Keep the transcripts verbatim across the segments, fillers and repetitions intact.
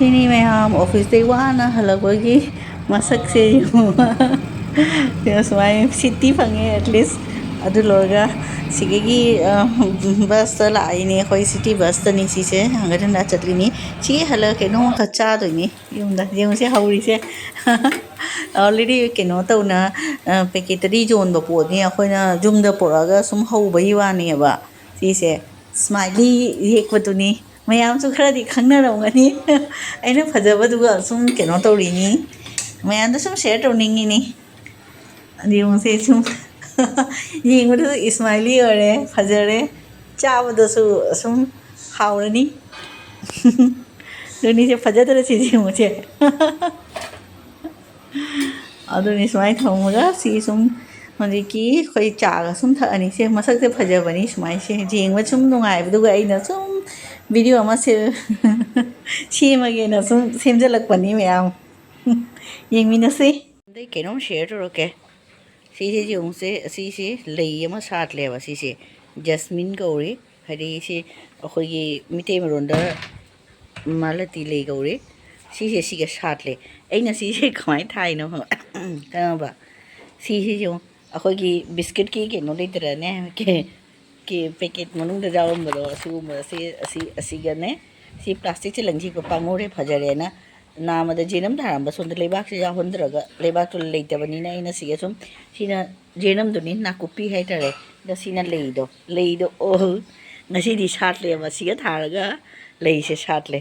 ꯁꯤꯅꯤ ꯃꯌꯥꯝ, ꯑꯣꯐꯤꯁꯇꯩ ꯋꯥꯅ ꯍꯜꯂꯛꯄꯒꯤ ꯃꯁꯛꯁꯦ ꯌꯦꯡꯉꯨ꯫ ꯁꯤꯗ ꯁꯨꯃꯥꯏꯅ ꯁꯤꯠꯇꯤ ꯐꯪꯉꯦ, at least꯫ ꯑꯗꯨ ꯂꯣꯏꯔꯒ ꯁꯤꯗꯒꯤ, ꯑ, ꯕꯁꯇ ꯂꯥꯛꯏꯅꯦ ꯑꯩꯈꯣꯏ, ꯁꯤꯇꯤ ꯕꯁꯇꯅꯤ ꯁꯤꯁꯦ, ꯍꯟꯒꯠ ꯍꯟꯗ ꯆꯠꯂꯤꯅꯤ꯫ ꯁꯤ ꯍꯜꯂꯒ ꯀꯩꯅꯣꯝꯈꯛ ꯆꯥꯗꯣꯏꯅꯤ ꯌꯨꯝꯗ꯫ ꯌꯦꯡꯉꯨꯁꯦ ꯍꯧꯔꯤꯁꯦ꯫ Already ꯀꯩꯅꯣ ꯇꯧꯅ, ꯑ, ꯄꯦꯀꯦꯠꯇꯗꯤ ꯌꯣꯟꯕ ꯄꯣꯠꯅꯤ, ꯑꯩꯈꯣꯏꯅ ꯌꯨꯝꯗ ꯄꯨꯔꯛꯑꯒ ꯁꯨꯝ ꯍꯧꯕꯒꯤ ꯋꯥꯅꯦꯕ꯫ ꯁꯤꯁꯦ ꯁ꯭ꯃꯥꯏꯂꯤ ꯌꯦꯛꯄꯗꯨꯅꯤ꯫ ꯃꯌꯥꯝꯁꯨ ꯈꯔꯗꯤ ꯈꯪꯅꯔꯝꯒꯅꯤ꯫ ꯑꯩꯅ ꯐꯖꯕꯗꯨꯒ ꯁꯨꯝ ꯀꯩꯅꯣ ꯇꯧꯔꯤꯅꯤ, ꯃꯌꯥꯝꯗ ꯁꯨꯝ ꯁꯤꯌꯔ ꯇꯧꯅꯤꯡꯉꯤꯅꯤ꯫ ꯑꯗꯨ ꯌꯦꯡꯉꯨꯁꯦ ꯁꯨꯝ꯫ ꯌꯦꯡꯕꯗꯁꯨ ꯁ꯭ꯃꯥꯏꯂꯤ ꯑꯣꯏꯔꯦ, ꯐꯖꯔꯦ, ꯆꯥꯕꯗꯁꯨ ꯑꯁꯨꯝ ꯍꯥꯎꯔꯅꯤ꯫ ꯑꯗꯨꯅꯤꯁꯦ, ꯐꯖꯗ꯭ꯔ ꯁꯤꯁꯦ ꯌꯦꯡꯉꯨꯁꯦ꯫ ꯑꯗꯨꯅꯤ ꯁꯨꯃꯥꯏꯅ ꯊꯝꯃꯒ ꯁꯤ ꯁꯨꯝ ꯍꯧꯖꯤꯛꯀꯤ ꯑꯩꯈꯣꯏ ꯆꯥꯒ ꯁꯨꯝ ꯊꯛꯑꯅꯤ꯫ ꯁꯦ ꯃꯁꯛꯁꯦ ꯐꯖꯕꯅꯤ ꯁꯨꯃꯥꯏꯅ, ꯁꯦ ꯌꯦꯡꯕ ꯁꯨꯝ ꯅꯨꯡꯉꯥꯏꯕꯗꯨꯒ ꯑꯩꯅ ꯁꯨꯝ ꯚꯤꯗꯤꯑꯣ ꯑꯃ ꯁꯦ-, ꯁꯦꯝꯃꯒꯦꯅ ꯁꯨꯝ ꯁꯦꯝꯖꯤꯜꯂꯛꯄꯅꯤ ꯃꯌꯥꯝ꯫ ꯌꯦꯡꯃꯤꯟꯅꯁꯤ꯫ ꯑꯗꯩ ꯀꯩꯅꯣꯝ ꯁꯤꯌꯔ ꯇꯧꯔꯛꯀꯦ꯫ ꯁꯤꯁꯦ ꯌꯦꯡꯉꯨꯁꯦ, ꯑꯁꯤꯁꯦ ꯂꯩ ꯑꯃ ꯁꯥꯠꯂꯦꯕ꯫ ꯁꯤꯁꯦ ꯖꯁꯃꯤꯟ ꯀꯧꯔꯤ꯫ ꯍꯥꯏꯗꯤ ꯁꯤ ꯑꯩꯈꯣꯏꯒꯤ ꯃꯤꯇꯩ ꯃꯔꯣꯟꯗ ꯃꯥꯂꯇꯤ ꯂꯩ ꯀꯧꯔꯤ꯫ ꯁꯤꯁꯦ ꯁꯤꯒ ꯁꯥꯠꯂꯦ꯫ ꯑꯩꯅ ꯁꯤꯁꯦ ꯀꯃꯥꯏꯅ ꯊꯥꯏꯅꯣ ꯈꯪꯉꯕ? ꯁꯤꯁꯦ ꯌꯦꯡꯉꯨ, ꯑꯩꯈꯣꯏꯒꯤ ꯕꯤꯁꯀꯤꯠꯀꯤ ꯀꯩꯅꯣ ꯂꯩꯇ꯭ꯔꯅꯦ? ꯀꯦ-, ꯀꯦ-, ꯄꯦꯀꯦꯠ ꯃꯅꯨꯡꯗ ꯌꯥꯎꯔꯝꯕꯗꯣ, ꯑꯁꯤꯒꯨꯝꯕ, ꯁꯤ, ꯑꯁꯤ, ꯑꯁꯤꯒꯅꯦ꯫ ꯁꯤ ꯄ꯭ꯂꯥꯁꯇꯤꯛꯁꯦ ꯂꯪꯁꯤꯟꯕ ꯄꯥꯝꯃꯨꯔꯦ, ꯐꯖꯔꯦꯅ꯫ ꯅꯥꯃꯗ ꯖꯦꯅꯝ ꯊꯥꯔꯝꯕ ꯁꯣꯝꯗ ꯂꯩꯕꯥꯛꯁꯦ ꯌꯥꯎꯍꯟꯗ꯭ꯔꯒ, ꯂꯩꯕꯥꯛꯇꯨ ꯂꯩꯇꯕꯅꯤꯅ ꯑꯩꯅ ꯁꯤꯒ ꯁꯨꯝ, ꯁꯤꯅ ꯖꯦꯅꯝꯗꯨꯅꯤ, ꯅꯥꯀꯨꯞꯄꯤ ꯍꯥꯏꯇꯥꯔꯦ꯫ ꯑꯗ ꯁꯤꯅ ꯂꯩꯗꯣ, ꯂꯩꯗꯣ, ꯑꯣ, ꯉꯁꯤꯗꯤ ꯁꯥꯠꯂꯦꯕ, ꯁꯤꯒ ꯊꯥꯔꯒ ꯂꯩꯁꯦ ꯁꯥꯠꯂꯦ꯫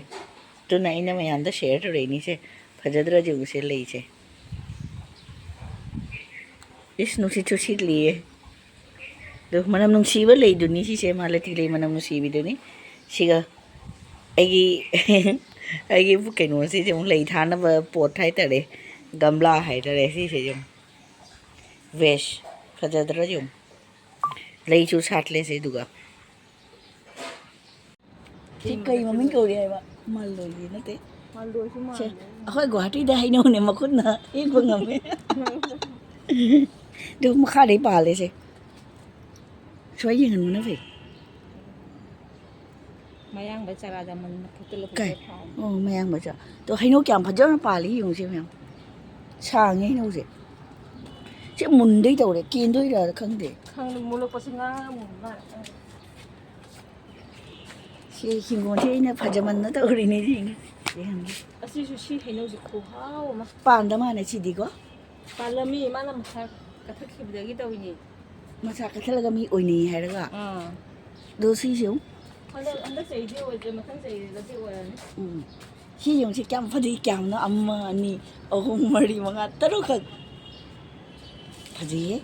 ꯑꯗꯨꯅ ꯑꯩꯅ ꯃꯌꯥꯝꯗ ꯁꯤꯌꯔ ꯇꯧꯔꯛꯏꯅꯤꯁꯦ꯫ ꯐꯖꯗ꯭ꯔꯥ ꯌꯦꯡꯉꯨꯁꯦ ꯂꯩꯁꯦ꯫ ꯏꯁ, ꯅꯨꯡꯁꯤꯠꯁꯨ ꯁꯤꯠꯂꯤꯌꯦ꯫ ꯑꯗꯨ ꯃꯅꯝ ꯅꯨꯡꯁꯤꯕ ꯂꯩꯗꯨꯅꯤ ꯁꯤꯁꯦ, ꯃꯥꯂꯇꯤ ꯂꯩ ꯃꯅꯝ ꯅꯨꯡꯁꯤꯕꯤꯗꯨꯅꯤ꯫ ꯁꯤꯒ ꯑꯩꯒꯤ, ꯑꯩꯒꯤ ꯀꯩꯅꯣꯁꯤꯁꯦ ꯑꯃꯨꯛ ꯂꯩ ꯊꯥꯅꯕ ꯄꯣꯠ ꯍꯥꯏꯇꯥꯔꯦ, ꯒꯝꯂꯥ ꯍꯥꯏꯇꯥꯔꯦ ꯁꯤꯁꯦ ꯑꯃꯨꯛ꯫ ꯚꯦꯁ ꯐꯖꯗ꯭ꯔꯥ ꯌꯦꯡꯉꯨ꯫ ꯂꯩꯁꯨ ꯁꯥꯠꯂꯦ ꯁꯤꯗꯨꯒ꯫ ꯁꯤ ꯀꯩ ꯃꯃꯤꯡ ꯀꯧꯔꯤ ꯍꯥꯏꯕ? ꯃꯜꯂꯣꯏꯒꯤ ꯅꯠꯇꯦ꯫ ꯃꯜꯂꯣꯏꯁꯨ ꯁꯦ, ꯃꯥꯜꯂꯦ꯫ ꯑꯩꯈꯣꯏ ꯒꯨꯍꯥꯇꯤꯗ ꯍꯩꯅꯧꯅꯦ, ꯃꯈꯨꯠꯅ ꯍꯦꯛꯄ ꯉꯝꯃꯦ꯫ ꯑꯗꯨ ꯃꯈꯥꯗꯩ ꯄꯥꯜꯂꯦ ꯁꯦ꯫ ꯁ꯭ꯋꯥꯏ ꯌꯦꯡꯍꯟꯕꯅ ꯐꯩ꯫ ꯃꯌꯥꯡꯗ ꯆꯔꯥ ꯖꯃꯨꯟ ꯃꯊꯛꯇ ꯂꯩꯕꯗꯣ ꯀꯩ? ꯊꯥꯎ꯫ ꯑꯣ, ꯃꯌꯥꯡ ꯃꯆꯥ꯫ ꯑꯗꯣ ꯍꯩꯅꯧ ꯀꯌꯥꯝ ꯐꯖꯅ ꯄꯥꯜꯂꯤ ꯌꯦꯡꯉꯨꯁꯦ ꯃꯌꯥꯝ꯫ ꯁꯥꯡꯉꯦ ꯍꯩꯅꯧꯁꯦ꯫ ꯁꯤ ꯃꯨꯟꯗꯣꯏ ꯇꯧꯔꯦ, ꯀꯦꯟꯗꯣꯏꯔꯥ ꯈꯪꯗꯦ꯫ ꯈꯪꯗꯦ, ꯃꯨꯜꯂꯛꯄꯁꯤ ꯉꯥꯡꯉꯒ ꯃꯨꯟꯕ ꯃꯥꯜꯂꯦ꯫ ꯁꯤ ꯍꯤꯡꯒꯣꯜꯁꯦ ꯑꯩꯅ ꯐꯖꯃꯟꯅ ꯇꯧꯔꯤꯅꯦ ꯁꯤꯅꯦ꯫ ꯌꯦꯡꯉꯨ꯫ ꯑꯁꯤꯁꯨ ꯁꯤ ꯍꯩꯅꯧꯁꯦ ꯈꯨꯍꯥꯎ ꯑꯃ꯫ ꯄꯥꯟꯗ ꯃꯥꯜꯂꯦ ꯁꯤꯗꯤꯀꯣ꯫ ꯄꯥꯜꯂꯝꯃꯤ, ꯃꯥꯅ ꯃꯁꯥ ꯀꯛꯊꯠꯈꯤꯕꯗꯒꯤ ꯇꯧꯔꯤꯅꯤ꯫ ꯃꯁꯥ ꯀꯛꯊꯠꯂꯒ ꯃꯤ ꯑꯣꯏꯅꯩ ꯍꯥꯏꯔꯒ꯫ ꯑꯥ꯫ ꯑꯗꯣ ꯁꯤꯁꯦ ꯑꯃꯨꯛ ꯍꯟꯗꯛ, ꯍꯟꯗꯛ ꯆꯍꯤꯗꯤ ꯑꯣꯏꯗ꯭ꯔꯦ, ꯃꯊꯪ ꯆꯍꯤꯗꯗꯤ ꯑꯣꯏꯔꯅꯤ꯫ ꯎꯝ꯫ ꯁꯤ ꯌꯦꯡꯉꯨꯁꯤ ꯀꯌꯥꯝ ꯐꯖꯩ, ꯀꯌꯥꯝꯅꯣ? ꯑꯃ, ꯑꯅꯤ, ꯑꯍꯨꯝ, ꯃꯔꯤ, ꯃꯉꯥ, ꯇꯔꯨꯛꯈꯛ꯫ ꯐꯖꯩꯌꯦ꯫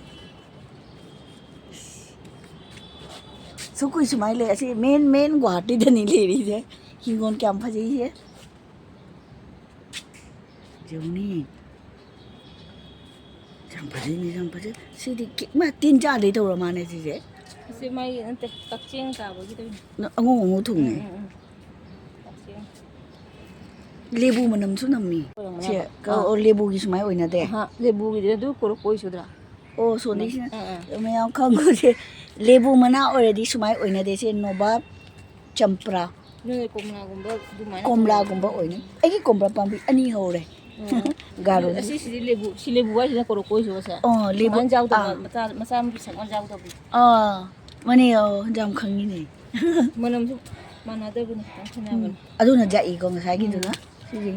ꯁꯨ ꯀꯨꯏ ꯁꯨꯃꯥꯏꯅ ꯂꯩ꯫ ꯑꯁꯤ ꯃꯦꯟ, ꯃꯦꯟ ꯒꯨꯋꯥꯍꯥꯇꯤꯗꯅꯤ ꯂꯩꯔꯤꯁꯦ꯫ ꯍꯤꯡꯒꯣꯜ ꯀꯌꯥꯝ ꯐꯖꯩꯁꯦ꯫ ꯌꯦꯡꯉꯨꯅꯦ꯫ ꯌꯥꯝ ꯐꯖꯩꯅꯦ, ꯌꯥꯝ ꯐꯖꯩ꯫ ꯁꯤꯗꯤ ꯀꯤ-, ꯃꯥ ꯇꯤꯟ ꯆꯥꯗꯩ ꯇꯧꯔ ꯃꯥꯅꯦ ꯁꯤꯁꯦ꯫ ꯑꯁꯤ ꯃꯥꯒꯤ ꯅꯠꯇꯦ, ꯀꯛꯆꯦꯡ ꯆꯥꯕꯒꯤ ꯇꯧꯔꯤꯅꯤ꯫ ꯅ-, ꯑꯉꯧ ꯑꯉꯧ ꯊꯨꯡꯉꯦ꯫ ꯎꯝ, ꯎꯝ, ꯎꯝ꯫ ꯀꯛꯆꯦꯡ꯫ ꯂꯦꯕꯨ ꯃꯅꯝꯁꯨ ꯅꯝꯃꯤ꯫ ꯑꯣꯏꯔꯝꯒꯅꯤ ꯁꯦ, ꯍꯥꯏꯕ꯫ ꯀ-, ꯑꯥ꯫ ꯑꯣ, ꯂꯦꯕꯨꯒꯤ ꯁꯨꯃꯥꯏꯅ ꯑꯣꯏꯅꯗꯦ? ꯑꯍꯥ, ꯂꯦꯕꯨꯒꯤꯗꯤ ꯑꯗꯨ ꯀꯣꯔꯣ-, ꯀꯣꯏ ꯁꯨꯗ꯭ꯔꯥ? ꯑꯣ, ꯁꯣꯟꯗꯩꯁꯤꯅ ꯑꯥ, ꯑꯥ꯫ ꯃꯌꯥꯝ ꯈꯪꯕꯁꯦ, ꯂꯦꯕꯨ ꯃꯅꯥ ꯑꯣꯏꯔꯗꯤ ꯁꯨꯃꯥꯏꯅ ꯑꯣꯏꯅꯗꯦ꯫ ꯁꯦ ꯅꯣꯕꯥꯞ, ꯆꯝꯄ꯭ꯔꯥ꯫ ꯅꯣꯏ ꯀꯣꯝꯂꯥꯒꯨꯝꯕ ꯑꯗꯨꯃꯥꯏꯅ ꯀꯣꯝꯂꯥꯒꯨꯝꯕ ꯇꯧꯕ꯫ ꯑꯣꯏꯅꯤ꯫ ꯑꯩꯒꯤ ꯀꯣꯝꯂꯥ ꯄꯥꯝꯕꯤ ꯑꯅꯤ ꯍꯧꯔꯦ꯫ ꯑꯣ꯫ ꯒꯥꯔꯣꯗꯤ꯫ ꯑꯁꯤꯁꯤꯗꯤ ꯂꯦꯕꯨ, ꯁꯤ ꯂꯦꯕꯨ ꯍꯥꯏꯁꯤꯅ ꯀꯣꯔꯣꯀꯣꯏꯁꯨ ꯁꯦ? ꯑꯣ, ꯂꯦꯕꯨ, ꯁꯨꯃꯥꯏꯅ ꯌꯥꯎꯗꯕ, ꯑꯥ꯫ ꯃꯆꯥ, ꯃꯆꯥ ꯃꯄꯤ ꯁꯛ ꯃꯥꯏꯅ ꯌꯥꯎꯗꯕ꯫ ꯑꯥ, ꯃꯥꯅꯦ, ꯑꯣ, ꯌꯥꯝ ꯈꯪꯉꯤꯅꯦ꯫ ꯃꯅꯝꯁꯨ ꯃꯥꯟꯅꯗꯕꯅꯤ, ꯌꯥꯝ ꯈꯦꯠꯅꯕꯅꯤ꯫ ꯎꯝ, ꯑꯗꯨꯅ ꯌꯥꯛꯏꯀꯣ ꯉꯁꯥꯏꯒꯤꯗꯨꯅ꯫ ꯎꯝ꯫ ꯁꯤꯁꯦ꯫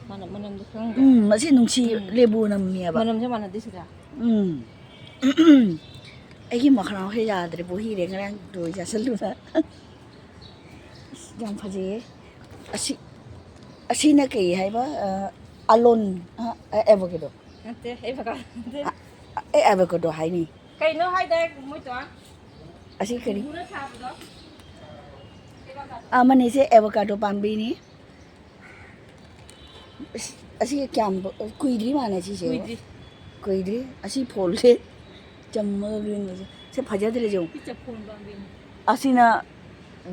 ꯃꯥꯅ ꯃꯅꯝꯗꯣ ꯈꯪꯗ꯭ꯔꯥ? ꯎꯝ, ꯃꯁꯤ ꯅꯨꯡꯁꯤ ꯎꯝ꯫ ꯂꯦꯕꯨ ꯅꯝꯃꯦꯕ꯫ ꯃꯅꯝꯁꯦ ꯃꯥꯟꯅꯗꯦ ꯁꯤꯗ꯫ ꯎꯝ꯫ ꯑꯩꯒꯤ ꯃꯈꯅꯥꯎꯁꯦ ꯌꯥꯗ꯭ꯔꯦ, ꯕꯣꯍꯤꯔꯦ ꯉꯔꯥꯡ ꯗꯣꯏ ꯆꯥꯁꯤꯜꯂꯨꯕ꯫ ꯑꯁ, ꯌꯥꯝ ꯐꯖꯩꯌꯦ꯫ ꯑꯁꯤ, ꯑꯁꯤꯅ ꯀꯩ ꯍꯥꯏꯕ? ꯑ, ꯑꯂꯣꯟ, ꯑ, ꯑ, ꯑꯦꯚꯣꯀꯦꯗꯣ꯫ ꯅꯠꯇꯦ, ꯑꯦꯚꯣꯀꯥꯗꯣ ꯅꯠꯇꯦ꯫ ꯑ, ꯑ, ꯑꯦ, ꯑꯦꯚꯣꯀꯦꯗꯣ ꯍꯥꯏꯅꯤ꯫ ꯀꯩꯅꯣ ꯍꯥꯏꯗꯥꯏ ꯃꯣꯏꯗꯣ? ꯑꯁꯤ ꯀꯔꯤ? ꯌꯨꯝꯕꯨꯅ ꯊꯥꯕꯗꯣ? ꯑꯃꯅꯤꯁꯦ ꯑꯦꯚꯣꯀꯥꯗꯣ ꯄꯥꯝꯕꯤꯅꯤ꯫ ꯑꯁ, ꯑꯁꯤ ꯀꯌꯥꯝ ꯀꯨꯏꯗ꯭ꯔꯤ ꯃꯥꯅꯦ ꯁꯤꯁꯦ? ꯀꯨꯏꯗ꯭ꯔꯤ꯫ ꯀꯨꯏꯗ꯭ꯔꯤ꯫ ꯑꯁꯤ ꯐꯣꯜꯁꯦ ꯆꯝꯃꯒ ꯒ꯭ꯔꯤꯟ ꯑꯣꯏꯁꯦ꯫ ꯁꯤ ꯐꯖꯗ꯭ꯔꯦ ꯌꯦꯡꯉꯨ꯫ ꯁꯤ ꯆꯐꯣꯟ ꯄꯥꯝꯕꯤꯅꯤ꯫ ꯑꯁꯤꯅ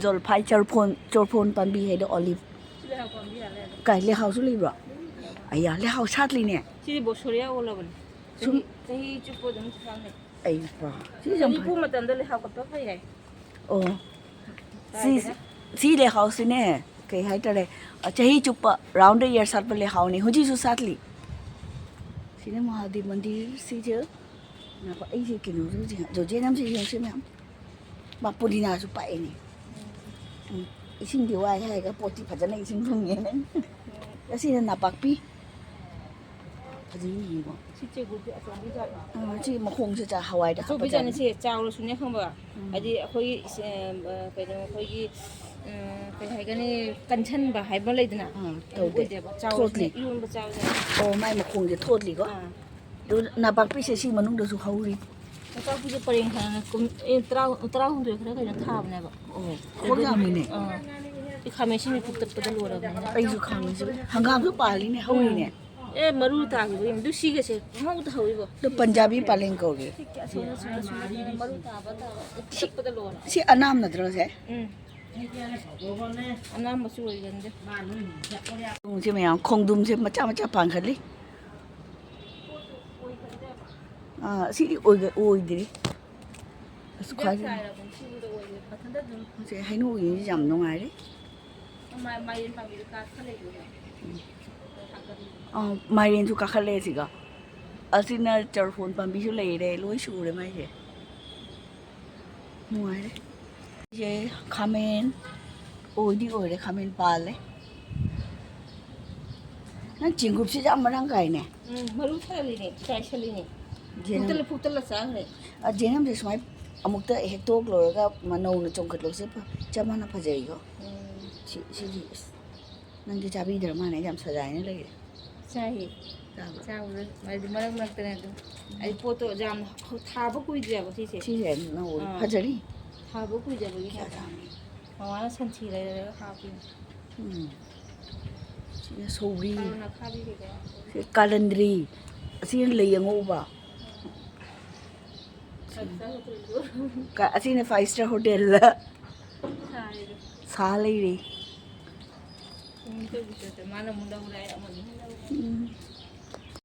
ꯖꯣꯜꯐꯥꯏ, ꯆꯔꯐꯣꯟ, ꯆꯣꯔꯐꯣꯟ ꯄꯥꯝꯕꯤ ꯍꯥꯏꯗꯣ, ꯑꯣꯂꯤꯚ꯫ ꯁꯤ ꯂꯩꯍꯥꯎ ꯄꯥꯝꯕꯤ ꯌꯥꯜꯂꯦ ꯑꯗꯣ꯫ ꯀꯥꯏ, ꯂꯩꯍꯥꯎꯁꯨ ꯂꯩꯕ꯭ꯔꯣ? ꯎꯝ꯫ ꯑꯌꯥ, ꯂꯩꯍꯥꯎ ꯁꯥꯠꯂꯤꯅꯦ꯫ ꯁꯤꯗꯤ ꯕꯣꯁꯣꯔꯤꯌꯥ ꯑꯣꯜꯂꯕꯅꯤ꯫ ꯁꯨꯝ ꯆꯍꯤ, ꯆꯍꯤ ꯆꯨꯞꯄ ꯑꯗꯨꯝ ꯁꯥꯠꯂꯦ꯫ ꯑꯩ ꯄꯥ-, ꯁꯤ ꯌꯥꯝ ꯆꯍꯤ ꯐꯩ꯫ ꯄꯣꯛꯄ ꯃꯇꯝꯗ ꯂꯩꯍꯥꯎ ꯀꯠꯄ ꯐꯩ ꯍꯥꯏ꯫ ꯑꯣ꯫ ꯁꯤ, ꯀꯥꯏꯗꯅ? ꯁꯤ ꯂꯩꯍꯥꯎꯁꯤꯅꯦ, ꯀꯩ ꯍꯥꯏꯇꯥꯔꯦ, ꯆꯍꯤ ꯆꯨꯞꯄ round the year ꯁꯥꯠꯄ ꯂꯩꯍꯥꯎꯅꯤ, ꯍꯧꯖꯤꯛꯁꯨ ꯁꯥꯠꯂꯤ꯫ ꯁꯤꯅ ꯃꯍꯥꯗꯦꯕ ꯃꯟꯗꯤꯔ, ꯁꯤꯁꯦ ꯉꯥꯏꯈꯣ, ꯑꯩꯁꯦ ꯀꯩꯅꯣꯁꯦ ꯍꯧꯖꯤꯛ ꯖꯣꯖꯦꯟ ꯑꯃꯁꯦ ꯌꯦꯡꯁꯤ ꯃꯌꯥꯝ꯫ ꯃꯥ ꯄꯨꯗꯤꯅꯥꯁꯨ ꯄꯥꯛꯏꯅꯦ꯫ ꯎꯝ, ꯏꯁꯤꯡꯗꯤ ꯋꯥꯏ ꯍꯥꯏꯔꯒ ꯄꯣꯠꯇꯤ ꯐꯖꯅ ꯏꯁꯤꯡ ꯐꯪꯉꯦꯅꯦ꯫ ꯑꯁꯤꯅ ꯅꯥꯄꯥꯛꯄꯤ꯫ ꯐꯖꯩ ꯌꯦꯡꯉꯣ꯫ ꯁꯤ ꯆꯦꯒꯨꯞꯁꯦ ꯑꯆꯧꯕꯤ ꯖꯥꯠꯅꯤ꯫ ꯑꯥ, ꯁꯤ ꯃꯈꯣꯡꯁꯦ ꯆꯥ-, ꯍꯋꯥꯏꯗ ꯑꯆꯧꯕꯤ ꯍꯥꯞꯄ ꯖꯥꯠꯅꯤ, ꯖꯥꯠꯅꯤ꯫ ꯁꯤ ꯆꯥꯎꯔꯁꯨꯅꯦ ꯈꯪꯕ꯫ ꯎꯝ꯫ ꯍꯥꯏꯗꯤ ꯑꯩꯈꯣꯏꯒꯤ ꯏꯁ-, ꯑ, ꯀꯩꯅꯣ ꯑꯩꯈꯣꯏꯒꯤ, ꯑ, ꯀꯩ ꯍꯥꯏꯒꯅꯤ, ꯀꯟꯁꯟꯕ ꯍꯥꯏꯕ ꯂꯩꯗꯅ꯫ ꯑꯥ, ꯑꯗꯨ ꯇꯧꯗꯦ꯫ ꯑꯣꯏꯗꯦꯕ꯫ ꯆꯥꯎꯔꯁꯨꯅꯦ ꯊꯣꯠꯂꯤ꯫ ꯏꯔꯣꯟꯕ ꯆꯥꯕ ꯖꯥꯠꯅꯤ꯫ ꯑꯣ, ꯃꯥꯏ ꯃꯈꯣꯡꯁꯦ ꯊꯣꯠꯂꯤꯀꯣ꯫ ꯑꯥ꯫ ꯑꯗꯨ ꯅꯥꯄꯥꯛꯄꯤꯁꯦ ꯁꯤ ꯃꯅꯨꯡꯗꯁꯨ ꯍꯧꯔꯤ꯫ ꯅꯥꯄꯥꯛꯄꯤꯁꯦ ꯄꯔꯦꯡ ꯁꯥꯅ ꯀꯨꯝ-, ꯑꯦ, ꯇꯔꯥ, ꯇꯔꯥꯍꯨꯝꯗꯣꯏ ꯈꯔ ꯀꯩꯅꯣ ꯊꯥꯕꯅꯦꯕ꯫ ꯑꯣ, ꯈꯣꯡ ꯌꯥꯝꯃꯤꯅꯦ꯫ ꯑꯥ꯫ ꯁꯤ ꯈꯥꯃꯦꯟ ꯑꯁꯤꯟꯕꯤ ꯄꯨꯛꯇꯛꯄꯗ ꯂꯣꯏꯔꯕꯅꯤꯅ꯫ ꯑꯩꯁꯨ ꯈꯥꯃꯦꯟ ꯑꯁꯤꯟꯕꯤ꯫ ꯍꯪꯒꯥꯝꯁꯨ ꯄꯥꯜꯂꯤꯅꯦ, ꯍꯧꯔꯤꯅꯦ꯫ ꯎꯝ꯫ ꯑꯦ, ꯃꯔꯨ ꯇꯥꯈꯤꯕ ꯌꯦꯡꯉꯨ꯫ ꯑꯗꯨ ꯁꯤꯒꯁꯦ ꯄꯪꯍꯧꯗ ꯍꯧꯔꯤꯕꯣ꯫ ꯑꯗꯨ ꯄꯟꯖꯥꯕꯤ ꯄꯥꯂꯦꯡ ꯀꯧꯔꯤ꯫ ꯁꯤ ꯀꯌꯥ ꯁꯣꯟꯅ ꯁꯣꯟꯅ ꯁꯣꯟꯅ ꯃꯔꯨ ꯇꯥꯕ ꯇꯥꯕ ꯄꯨꯛꯇꯛꯄꯗ ꯂꯣꯏꯔꯦ꯫ ꯁꯤ ꯑꯅꯥꯝ ꯅꯠꯇ꯭ꯔꯣ ꯁꯦ? ꯎꯝ꯫ ꯑꯅꯥꯝꯕꯁꯨ ꯑꯣꯏꯒꯟꯗꯦ꯫ ꯈꯣꯡꯗ꯭ꯔꯨꯝꯁꯦ ꯃꯌꯥꯝ, ꯈꯣꯡꯗ꯭ꯔꯨꯝꯁꯦ ꯃꯆꯥ ꯃꯆꯥ ꯄꯥꯟꯈꯠꯂꯤ꯫ ꯑꯥ, ꯑꯁꯤꯗꯤ ꯑꯣꯏꯒ-, ꯑꯣꯏꯗ꯭ꯔꯤ꯫ ꯑꯁ, ꯈ꯭ꯋꯥꯏ-, ꯁꯦ, ꯍꯩꯅꯧ ꯑꯣꯏꯔꯤꯁꯤ ꯌꯥꯝ ꯅꯨꯡꯉꯥꯏꯔꯦ꯫ ꯑꯥ, ꯃꯥꯏꯔꯦꯟꯁꯨ ꯀꯥꯈꯠꯂꯦ ꯁꯤꯒ꯫ ꯑꯁꯤꯅ ꯆꯔꯐꯣꯟ ꯄꯥꯝꯕꯤꯁꯨ ꯂꯩꯔꯦ, ꯂꯣꯏ ꯁꯨꯔꯦ ꯃꯥꯏꯁꯦ꯫ ꯅꯨꯡꯉꯥꯏꯔꯦ꯫ ꯁꯦ ꯈꯥꯃꯦꯟ ꯑꯣꯏꯗꯤ ꯑꯣꯏꯔꯦ, ꯈꯥꯃꯦꯟ ꯄꯥꯜꯂꯦ꯫ ꯅꯪ ꯆꯦꯡꯒꯨꯞꯁꯤ ꯌꯥꯝ ꯃꯔꯥꯡ ꯀꯥꯏꯅꯦ꯫ ꯎꯝ, ꯃꯔꯨ ꯊꯥꯔꯤꯅꯦ, ꯆꯥꯏꯁꯜꯂꯤꯅꯦ꯫ ꯖꯦꯅꯝ-, ꯐꯨꯛꯇꯠꯂ, ꯐꯨꯛꯇꯠꯂ ꯆꯥꯈ꯭ꯔꯦ꯫ ꯑ, ꯖꯦꯅꯝꯁꯦ ꯁꯨꯃꯥꯏ ꯑꯃꯨꯛꯇ ꯍꯦꯛꯇꯣꯛ ꯂꯣꯏꯔꯒ ꯃ-, ꯅꯧꯅ ꯆꯣꯡꯈꯠꯂꯛꯄꯁꯦ ꯐ-, ꯆꯞ ꯃꯥꯟꯅ ꯐꯖꯩꯀꯣ꯫ ꯎꯝ꯫ ꯁꯤ, ꯁꯤꯗꯤ ꯑꯁ, ꯅꯪꯗꯤ ꯆꯥꯕꯤꯗ꯭ꯔ ꯃꯥꯜꯂꯦ, ꯌꯥꯝ ꯁꯖꯥꯏꯅ ꯂꯩꯔꯦ꯫ ꯆꯥꯏꯌꯦ꯫ ꯆꯥꯕ꯭ꯔꯥ? ꯆꯥꯕꯗ ꯍꯥꯏꯗꯤ ꯃꯔꯛ ꯃꯔꯛꯇꯅꯦ ꯑꯗꯨꯝ꯫ ꯑꯩ ꯄꯣꯠꯇꯣ ꯌꯥꯝ ꯊꯥꯕ ꯀꯨꯏꯗ꯭ꯔꯤꯕ ꯁꯤꯁꯦ꯫ ꯁꯤꯁꯦ ꯅꯧꯔꯤ, ꯑꯥ꯫ ꯐꯖꯔꯤ꯫ ꯊꯥꯕ ꯀꯨꯏꯗ꯭ꯔꯤꯕꯒꯤ ꯀꯌꯥ ꯍꯥꯏꯕ꯫ ꯆꯥꯝꯃꯤ? ꯃꯃꯥꯅ ꯁꯟꯊꯤ ꯂꯩꯔꯒ ꯍꯥꯞꯄꯤꯅꯦ꯫ ꯎꯝ꯫ ꯁꯤꯅ ꯁꯧꯒ꯭ꯔꯤ꯫ ꯀꯥꯔꯣꯠ ꯑꯈꯥꯕꯤ ꯀꯩꯀꯥ꯫ ꯁꯤ ꯀꯥꯂꯟꯗ꯭ꯔꯤ꯫ ꯑꯁꯤꯅ ꯂꯩ ꯑꯉꯧꯕ꯫ ꯆꯥꯛ ꯆꯥ ꯍꯧꯗ꯭ꯔꯤꯕꯣ? ꯀ-, ꯑꯁꯤꯅ five star hotel ꯗ ꯁꯥꯔꯤꯗꯣ꯫ ꯁꯥ ꯂꯩꯔꯤ꯫ ꯎꯝ, ꯇꯧꯕꯤꯁꯨ ꯅꯠꯇꯦ꯫ ꯃꯥꯅ ꯑꯃꯨꯛ ꯂꯧꯔꯦ, ꯑꯩ ꯑꯃꯨꯛ ꯑꯗꯨꯝ ꯂꯧꯔꯦ꯫ ꯎꯝ꯫